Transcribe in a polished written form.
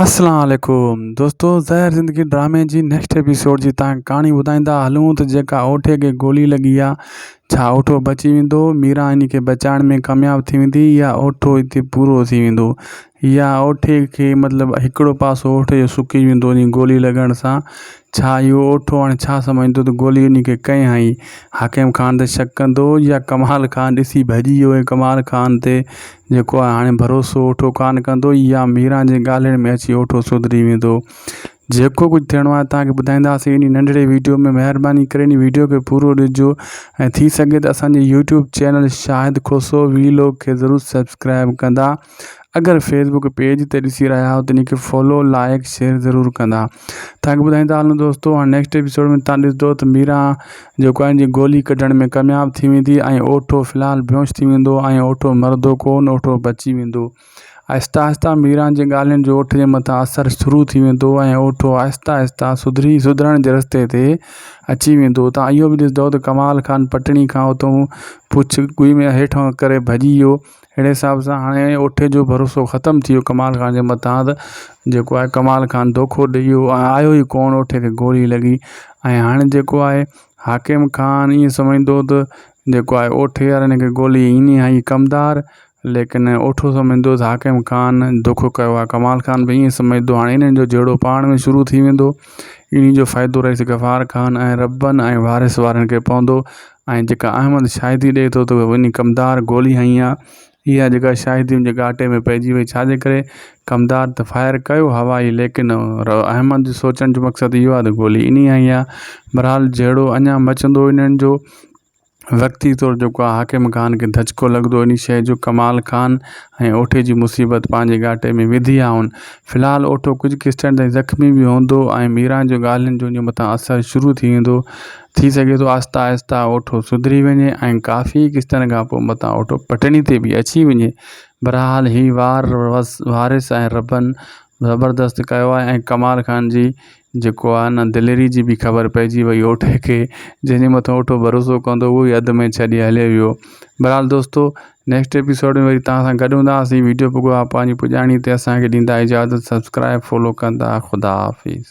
اسلام عليڪم دوستو زهر زندگي ڊرامي جي نيڪسٽ ايپيسوڊ جي تان ڪهاڻي ٻڌائيندا هلون ته جيڪا اوٺي کي گولي لڳي آ ڇا اوٺو بچي ويندو ميرا ان کي بچائڻ ۾ ڪامياب ٿي ويندي يا اوٺو اتي پورو ٿي ويندو يا اوٺي کي مطلب هڪڙو پاسو اوٺي جو سڪي ويندو ان گولي لڳڻ سان ڇا اهو اوٺو هاڻي ڇا سمجهندو ته گولي ان کي ڪنهن هنئي حاڪم خان تي شڪ ڪندو يا ڪمال خان ڏسي ڀڄي ويو ۽ ڪمال خان تي جيڪو آهي هاڻي ڀروسو اوٺو ڪانه ڪندو يا ميران جي ڳالهين ۾ اچي اوٺو سڌري ويندو. جيڪو ڪجهه ٿيڻو آهي توهان کي ٻڌائينداسين انهي ننڍڙي ويڊيو ۾ مهرباني ڪري انهي ويڊيو کي پورو ڏسجو ۽ ٿي سگهي ته اسان جي YouTube channel Shahid Khoso vlog کي ضرور سبسڪرائب ڪندا اگر فيسبوڪ پيج تي ڏسي رهيا آهيو ته ان کي فالو لائڪ شيئر ضرور ڪندا توهان کي ٻڌائيندا هلون دوستو هاڻي نيڪسٽ ايپيسوڊ ۾ توهان ڏسندو ته ميران جيڪو آهي جي گولي ڪڍڻ ۾ ڪامياب ٿي ويندي ۽ اوٺو في الحال بيهوش ٿي ويندو ۽ اوٺو مرندو ڪونه اوٺو بچي ويندو آهستي آهستي ميران جي ڳالهين جو اوٺ جي مٿان اثر شروع ٿي ويندو ۽ اوٺو آهستي آهستي سڌري سڌرڻ جي رستي تي اچي ويندو تان اهو به ڏسندو ته ڪمال خان پٽڻي کان اتو پڇ ڳوئي ۾ هيٺان ڪري ڀڄي ويو اهڙي حساب سان هاڻي اوٺي جو ڀروسو ختم ٿي ويو ڪمال خان جي مٿان ته جيڪو آهي ڪمال خان دوکو ڏئي ويو ۽ آيو ئي ڪونه اوٺي کي گولي لڳي ۽ هاڻي جيڪو آهي حاڪم خان ائين سمجهندو ته جيڪو آهي اوٺي وارن کي گولي ايني آئي ڪمدار ليڪن اوٺو سمجهندو ته حاڪم خان دوکو ڪيو آهي ڪمال خان به ائين سمجهندو هاڻي انهن جو جهيڙو پاڻ ۾ شروع ٿي ويندو انهي جو فائدو رئيس غفار خان ۽ ربن ۽ وارث وارن کي پوندو ۽ جيڪا احمد شاهدي ڏئي ٿو ته وڃي ڪمدار گولي هنئي آ اها جيڪا شاهدي ان جي ڳاٽي ۾ پئجي وئي ڇا جي ڪري ڪمدار ته فائر ڪيو هوائي ليڪن احمد جو سوچڻ جو مقصد اهو آ ته گولي انهي هنئي آ بهرحال جهيڙو اڃا مچندو انهن جو وقتي طور جيڪو آ حاڪم خان کي ڌچڪو لڳندو انهي شيء جو ڪمال خان ۽ اوٺي جي مصيبت پنهنجي ڳاٽي ۾ وڌي آ هن في الحال اوٺو ڪجهه قسطن تائين زخمي به هوندو ۽ ميران جو ڳالهين جو ان جي مٿان اثر شروع ٿي ويندو ٿي سگهي ٿو آهستي آهستي اوٺو سڌري وڃي ۽ ڪافي قسطن کان پوء متان اوٺو پٽڻي تي به اچي وڃي بهرحال هي وار وارث ۽ ربن زبردست ڪيو آهي ۽ ڪمال خان جي جيڪو آهي نه دليري جي به خبر پئجي وئي اوٺي کي جنهن جي مٿان اوٺو ڀروسو ڪندو اهو ئي اڌ ۾ ڇڏي هليو ويو بهرحال دوستو نيڪسٽ ايپيسوڊ ۾ وري توهان سان گڏ هونداسين ويڊيو پڳو آ پنهنجي پڄاڻي تي اسان کي ڏيندا اجازت سبسڪرائب فالو ڪندا خدا حافظ.